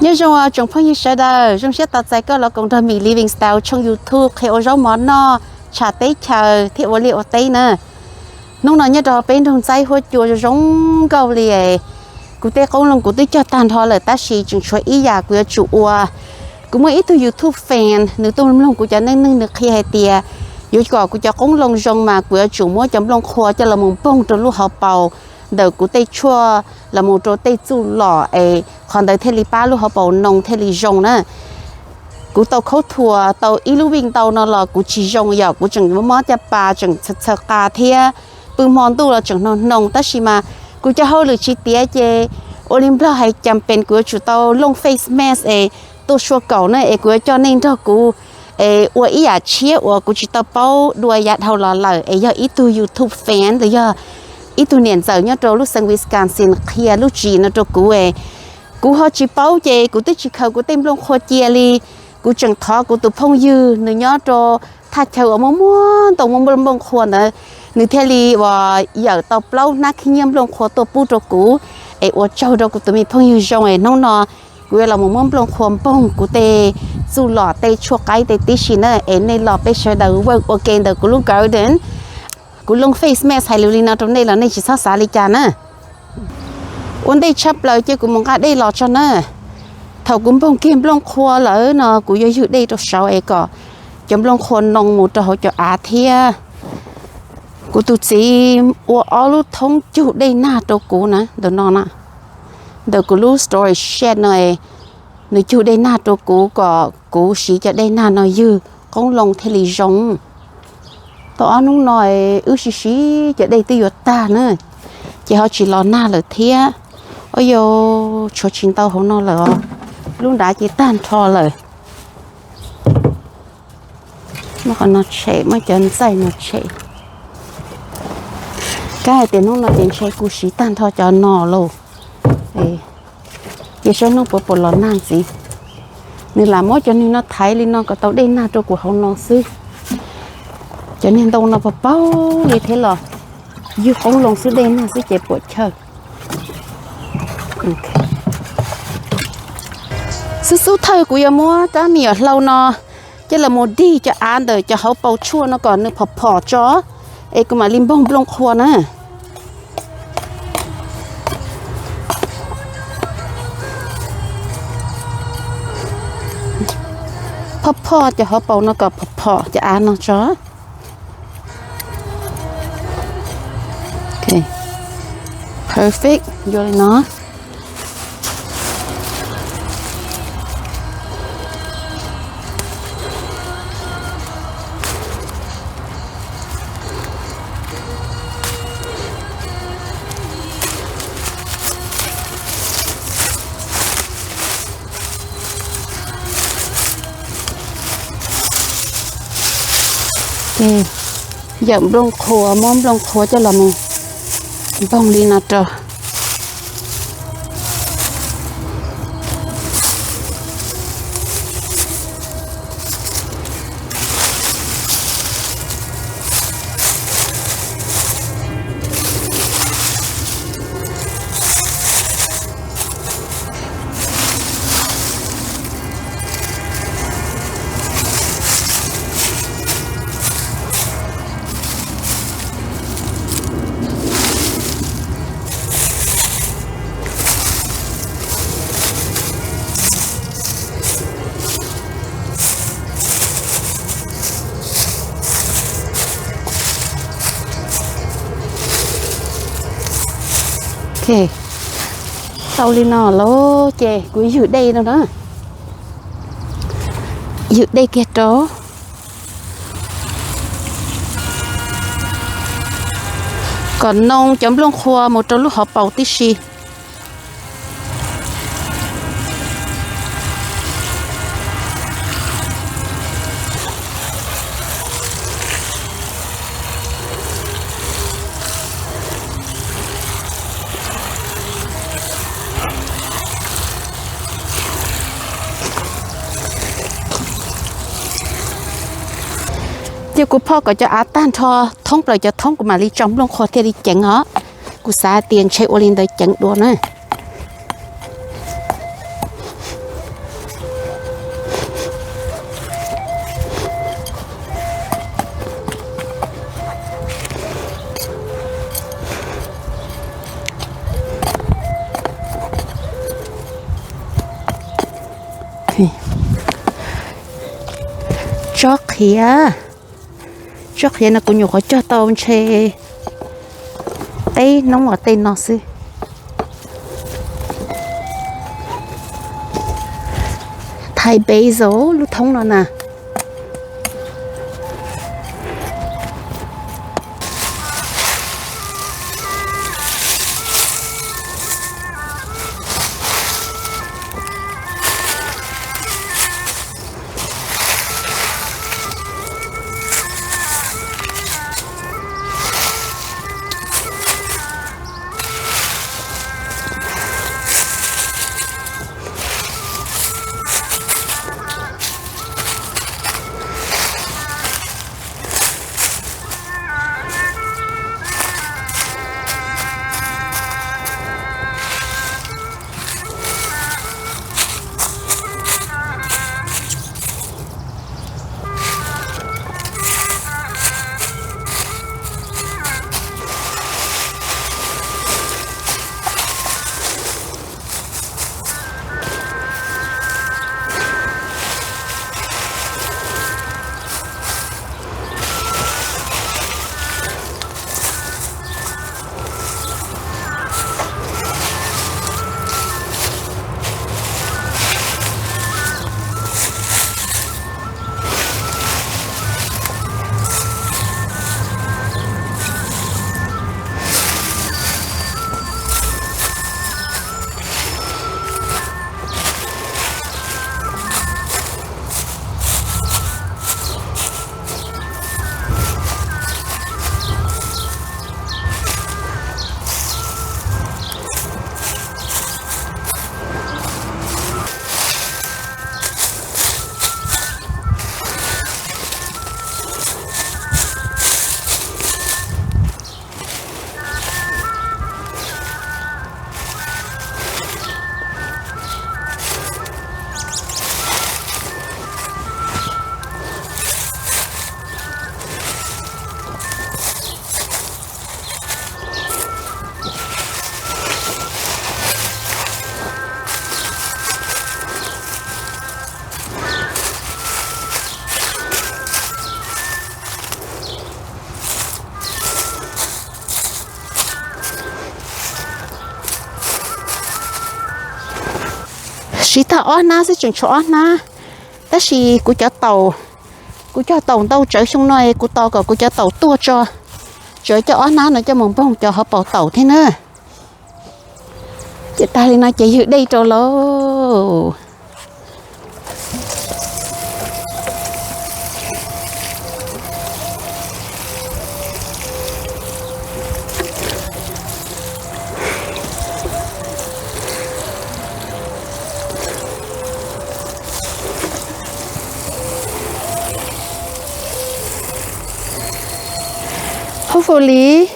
Nyob zoo tsoom phooj ywg sawv daws, zoo siab tos txais koj los koom nrog Mim Living Style tshooj YouTube qhia ua zaub mov noj, tsham teb chaws thiab ua liaj ua teb na. Hnub no nyob rau peb nroog Ntxaib huab cua zoo zoo nkauj li. Kuv tej qoob loo kuv twb cog tag nrho lawm tab sis tseem tshuav ib yam kuv yuav tsum ua. Kuv muaj ib tug YouTube fan, nws tuaj mloog kuv cov neej neeg nws qhia hais tias yuav kom kuv cov qoob loo zoo mas kuv yuav tsum muab cov nplooj qhuav coj los mus npoog rau lub hauv paus ntawm kuv tej tshuaj los mus rau tej txuj lom es qhov ntawd thiaj li pab lub hauv paus noo thiaj li zoo na. Kuv tau khaub thuas tau ib lub vij ntau no los kuv tsis zoo yom, kuv tseem mob caj pas tseem txhaws qa thiab pw hmo ntuj los tseem hnoos hnoos tab sis mas kuv cov hauj lwm tsis tiav ces ua li Nplog hais cas pes kuv yuav tsum tau looj face mask es tuaj sua kaum na es kuv yuav coj nej nrog kuv es ua ib yam tshiab uas kuv tsis tau paub dua yav dhau los lawm es yog ib tug YouTube fan los yog ib tug niam ntxawm nyob rau lub xeev Wisconsin qhia lub tswv yim no rau kuv es kuv ho tsis paub ces kuv twb tsis khaws kuv tej nplooj qhuav cia li. Kuv tseem thov kuv tus phooj ywg nws nyob rau thaj chaw uas muaj muaj ntoo muaj nplooj qhuav ntawd, nws thiaj li uas yawm tau plaub hnab khib nyiab nplooj qhuav tuaj pub rau kuv es ua tsaug rau kuv tus me phooj ywg zoo es hnub no kuv yuav los mus muab nplooj qhuav npoog kuv tej txuj lom tej tshuaj qaib tej tib si na es nej los peb sawv daws work ua ke ntawm kuv lub garden. Kuv looj face mask hais lus li no rau nej los nej tsis txhob xav li cas na. Ua ntej tshaj plaws cia kuv mus nqa dej los tso na. Thaum kuv npoog kiag nplooj qhuav lawm no kuv yuav ywg dej rau saud es kom cov nplooj qhuav noo mus rau hauv cov av thiab. Kuv tus txiv ua ob lub thoob cug dej nag rau kuv na, ntawm no na, ntawm kuv lub storage shed no, nws cug dej nag rau kuv kom kuv siv cov dej nag no ywg qoob loo thiaj li zoo. Tau ob hnub no wb siv siv cov dej twb yuav tag na, ces ho tsis los nag lawm thiab. Ua yog tshuav tsis ntau hauv no lawm os, lub nrad ces tag nrho lawm. Muab qhov no tshem, muab cov ntxaij no tshem. Kab hais tias hnub no ces ntshe kuv siv tag nrho cov no lauj. Cia saib hnub puas puas los nag ntxiv. Nws lam muab cov nws no thaiv li no kom tau dej nag rau kuv hauv no xwb. Cov niag ntoo no puas paug li thiab los ywg qoob loo xwb dej nag xwb ces puam chawj. Xub xub thawj kuv yuav muab rab me nyuam hlau no coj los mus dig cov av ntawm cov hauv paus tshuaj no kom nws phom phom tso, es kuv mam li npoog nplooj qhuav na. Phoj phoj cov hauv paus no kom phom phom cov av no tso. Perfect, yuav li no. Ces yawm nplooj qhuav, muab nplooj qhuav coj los mus npoog li no rau. Ok, tau li no lawm ces kuv ywg dej no na. Ywg dej kiag rau kom noo cov nplooj qhuav mus rau lub hauv paus tib si. Ces kuv phoj kom cov av tag nrho thoob plaws cov thoob kuv mam li tso nplooj qhuav thiaj li ceev os. Kuv xav hais tias ntshe ua li ntawd ceev dua na. Tsob qhiav, tsob qhiav no kuv nyuam qhuav cog tau ntshe peb hnub ua tej no xwb. Thai basil lub thoob no na. Siv tag ob hnab xwb, tseem tshuav ob hnab. Tab sis kuv cov taum, kuv cog taum ntau tsawv xyoo no, kuv tos kom kuv cov taum tuaj tso, tsawv coj ob hnab no coj mus npoog cov hauv paus taum thiab na. Ces tag li no ces ywg dej rau lauj. Hopefully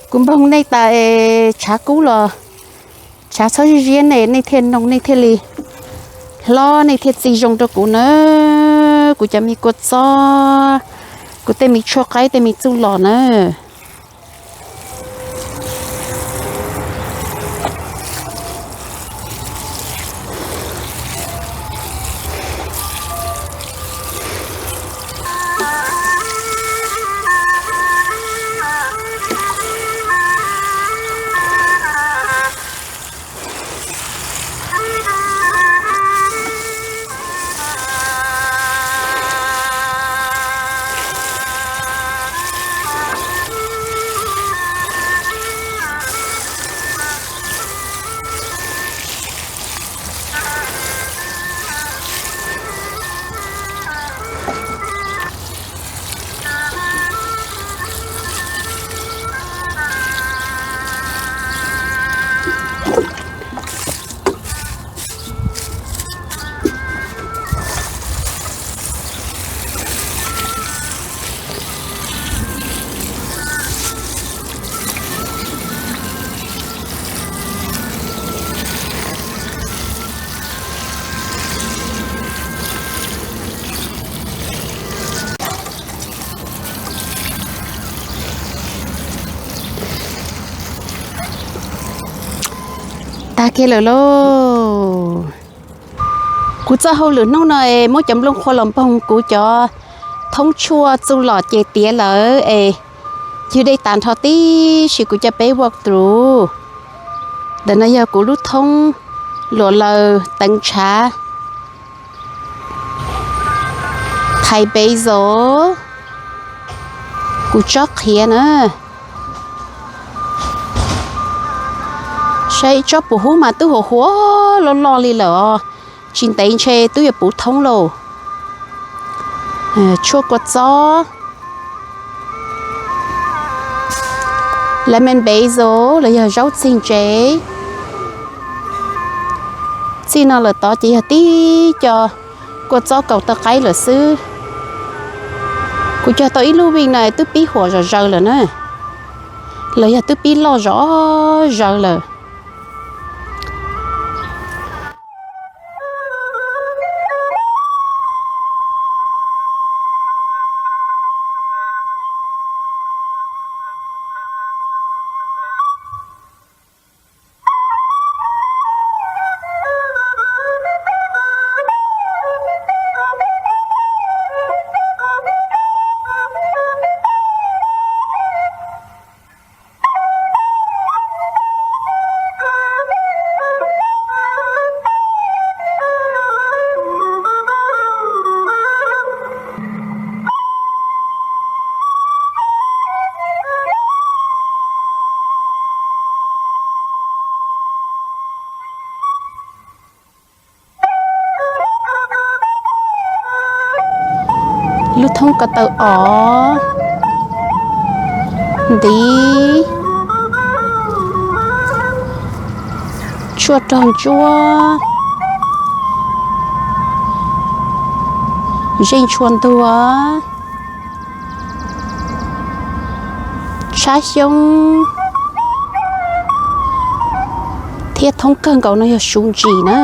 kuv npoog nej tas es tshav kub los tshav txhob ziab ziab nej, nej thiaj noog, nej thiaj li hlob, nej thiaj txi zoo rau kuv na. Kuv cov me kua txob, kuv tej me tshuaj qaib, tej me txuj lom na. Tag kiag lawm lauj. Kuv txoj hauj lwm hnub no es muab cov nplooj qhuav los npoog kuv cov thoob tshuaj txuj lom ces tiav lawm es ywg dej tas nrho tib si kuv coj peb walk through. Ntawm no yog kuv lub thoob luam laws teev tshav Thai basil, kuv tsob qhiav na. Saib tsob puas huv mas twb huv huv loj loj li lawm os. Tsis ntev ntshe twb yuav puv thoob lauj. Tshuaj kua txob, lemon basil los yog zaub txig ntsev. Txij no lawm tod ces yog tib co kua txob kaus taw qaib lawm xwb. Kuv cog tau ib lub vij no twb pib huam zom zaws lawm na, los yog twb pib loj zom zaws lawm. Lub thoob ko taw os, ntiv, tshuaj rog ntsuab, zej ntshua ntuag, tshab xyoob thiab thoob kawg nkaus no yog suv ntsim na.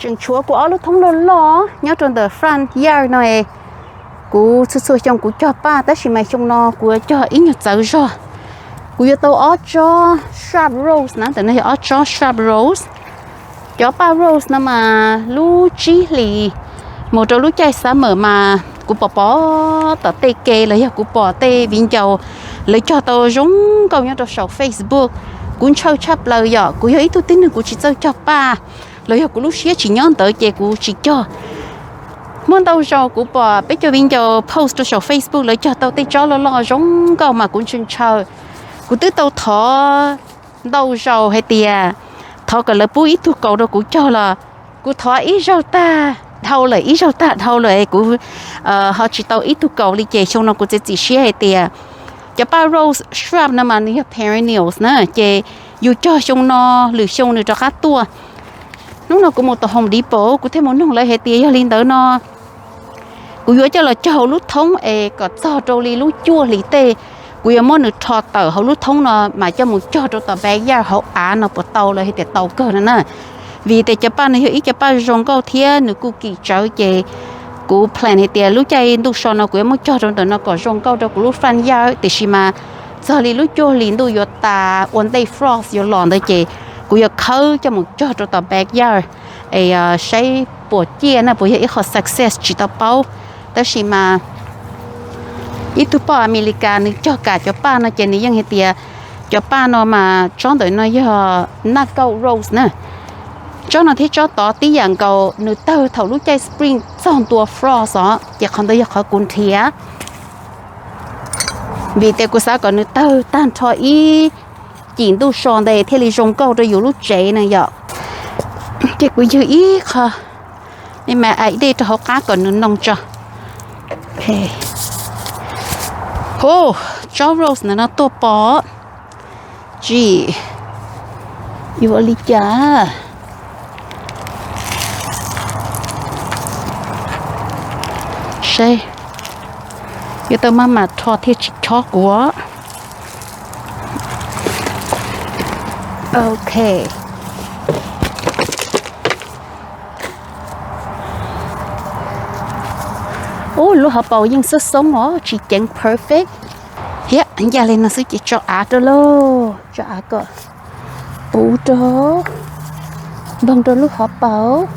Tseem tshuav kuv ob lub thoob loj loj nyob rau ntawm front yard no. Kuv txhua txhua xyoo kuv cog paj, tab sis mas xyoo no kuv yuav cog ib nyuag txawv zog. Kuv yuav tau ob tsob shrub rose na, ntawm no yog ob tsob shrub rose. Cov paj rose no mas lub tsib hlis mus rau lub caij summer mas kuv pom pom tom tej ke los yog kuv pom tej viv ncaus lawv cog tau zoo nkauj nyob rau saum Facebook. Kuv ntshaw tshaj plaws yom, kuv yog ib tug tib neeg kuv tsis txawj cog paj los yog kuv lub siab tsis nyob ntawd ces kuv tsis cog. Muaj ntau zaus kuv pom peb cov viv ncaus post rau saum Facebook lawv cog tau tej tsob loj loj zoo nkauj mas kuv ntshaw ntshaw. Kuv twb tau thov ntau zaus hais tias thov kom lawv pub ib tug kaus rau kuv cog los kuv thov ib zaug tag dhau lawm, ib zaug tag dhau lawm kuv ho tsis tau ib tug kaus li. Ces xyoo no kuv txiav txim siab hais tias cov paj rose shrub no mas nws yog perennials na, ces yus cog xyoo no lwm xyoo nws rov qab tuaj. Hnub no kuv mus tom Home Depot kuv thiaj mus noog lawv hais tias yog li ntawd no kuv yuav coj los cog hauv lub thoob es kom txog rau li lub cuaj hlis tej, kuv yuav muab nws rho tawm hauv lub thoob no mas coj mus cog rau tom backyard hauv av no puas tau, lawv hais tias tau kawg no na. Vim tias cov paj no yog ib cov paj zoo nkauj thiab nws kuj kim tsawv, ces kuv plan hais tias lub caij ntuj so no kuv yuav muab cog rau ntawm no kom zoo nkauj rau kuv lub front yard, tiam sis mas txog li lub cuaj hlis ntuj yuav tas ua ntej frost yuav los ntawd ces kuv yuav khawb coj mus cog rau tom backyard es saib puas ciaj na, puas yog ib qho success tsis tau paub. Tab sis mas ib tug poj Amelikas nws cog kam cov paj no ces nws yeej hais tias cov paj no mas tsob ntawm no yog naj kauj rose na. Tsob no thiab tsob tod tib yam nkaus, nws tawg thaum lub caij spring txog ntua frost os, ces qhov ntawd yog qhov kuv nrhiav. Vim tias kuv xav kom nws tawg tag nrho ib cim ntuj so ntawd thiaj li zoo nkauj rau yus lub tsev na yom. Ces kuv ywg ib qho me me ais dej rau hauv qab kom nws noo tso. Hu, tsob rose ntawm no tuaj pom. Tsis, yuav ua li cas? Seb, yuav tau maj mam rho thiaj tsis chob kuv. Ok. Ub, lub hauv paus yeej xoob xoob os, tsis ceev perfect. Thiab ncaj li no xwb ces tso av rau lauj, tso av kom puv rau, npog rau lub hauv paus.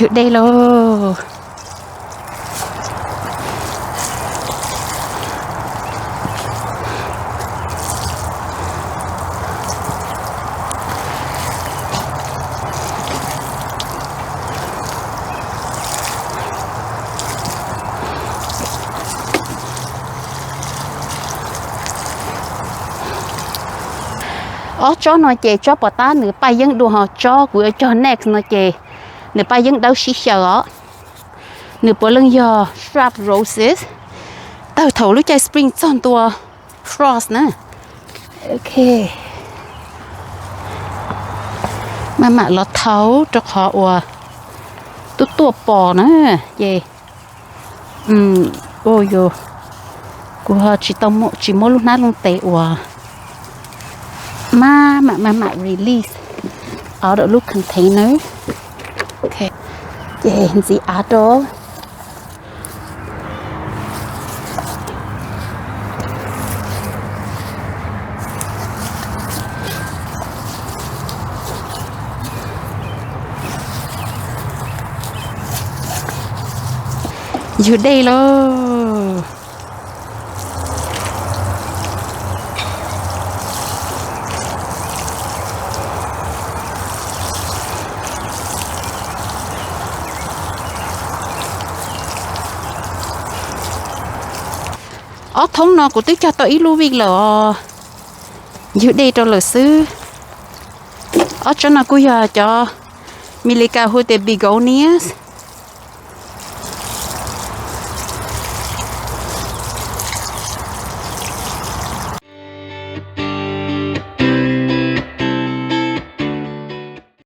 Yug dej lauj. Ob tsob no ces tsob pom tab nws paj yeeb dua, ho tsob kuv yuav cog next no ces nws paj yeeb dawb sib xyaw os. Nws puav leej yog shrub roses, tawg thaum lub caij spring txog ntua frost na. Ok, maj mam los thau rau qhov uas tuaj tuaj pom na, ces, ua yus, kuv ho tsis tau, tsis muab lub hnab looj tes uas maj mam maj mam release out of lub container. Ces ntxiv av rau. Yug dej lauj. Ob thoob no kuv twb cog tau ib lub vij lawm os, ywg dej rau lawm xwb. Ob tsob no kuj yog cov Mis Lis Kas hu tias begonias.